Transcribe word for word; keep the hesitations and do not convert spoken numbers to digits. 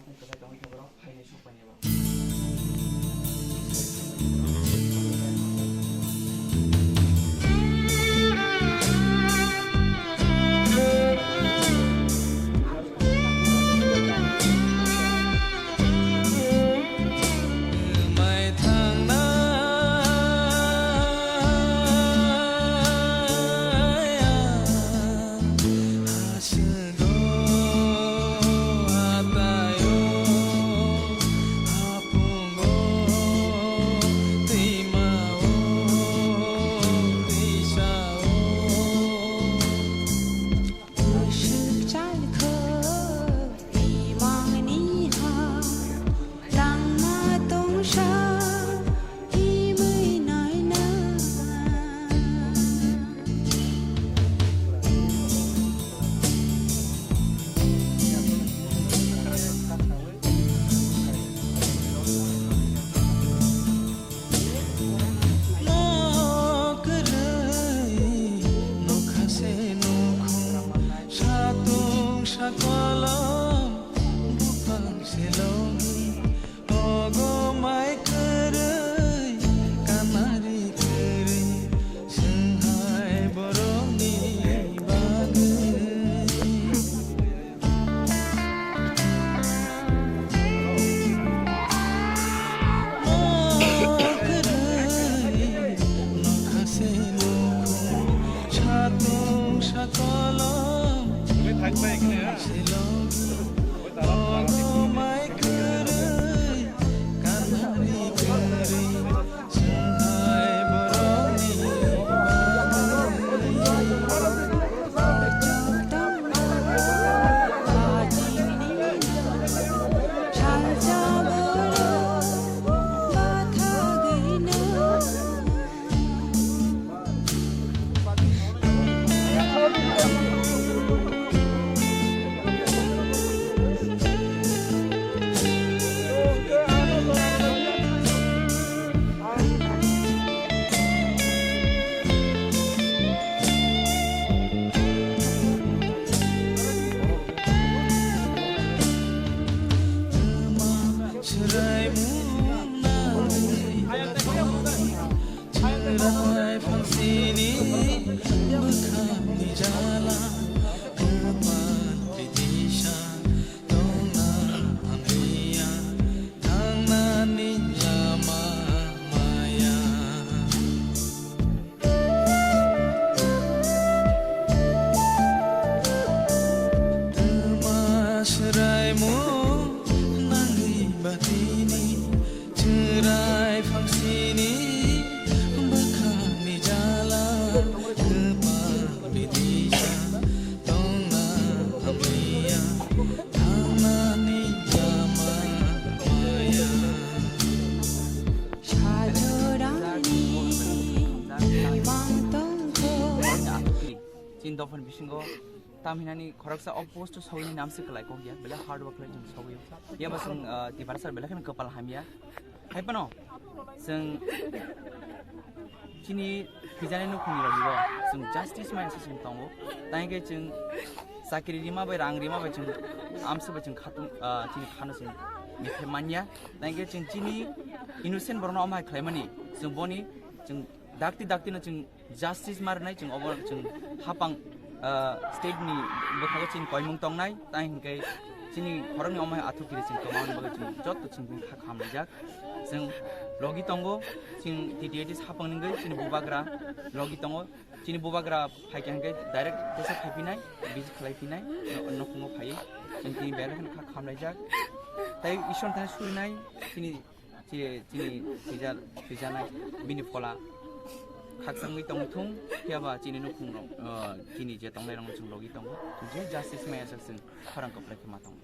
Kwthai tongwi khe borok phainai sokpani eba. Chini dophani bisingo tam hinani khoroksa o post o sogwini namse kwlai kok ya, belai hard work khlai chwng sogwi. Yaba chwng, ah, Tiprasa belai kheno kwpal hamya. Hai phano chwng chini thwijani nukhungni rok bo chwng justice maya se chwng tongo. Tai hwnkhe chwng chakri rima bai, rang rima bai chwng amsa bai chwng khatung, ah, chini khano chwng mekhe manya. Tai hwnkhe chwng chini innocent borokno omo hai khlaimani chwng boni chwng dakti dakti no chwng justice ma rwnai chwng obo chwng hapang, ah, state ni bwkhago chini koimung tongnai, tai hwnkhe chini khoroknwi omo hai athuk kiri chwng kwmani bagwi chwng joto chwng bini kha khamlaijak. Chwng logi tongo, chwng T T A D hapang ni wngwi chini bubagra logi tongo, chini bubagra phaikha hwnkhe direct teisa phaiphinai, visit khlaiphinai, no-, nukhungo phaiwi chwng tini belai kheno kha khamlaijak. Tai Ishwar thani surinai chini Chi-, chini thwija-, thwijanai bini phola khakchangwi tongwi thung, phiya ba chini nukhung rok, ah, chini je tongnai rok chwng logi tongo, je justice maya sak chwng khorang kwplai khe ma tongo.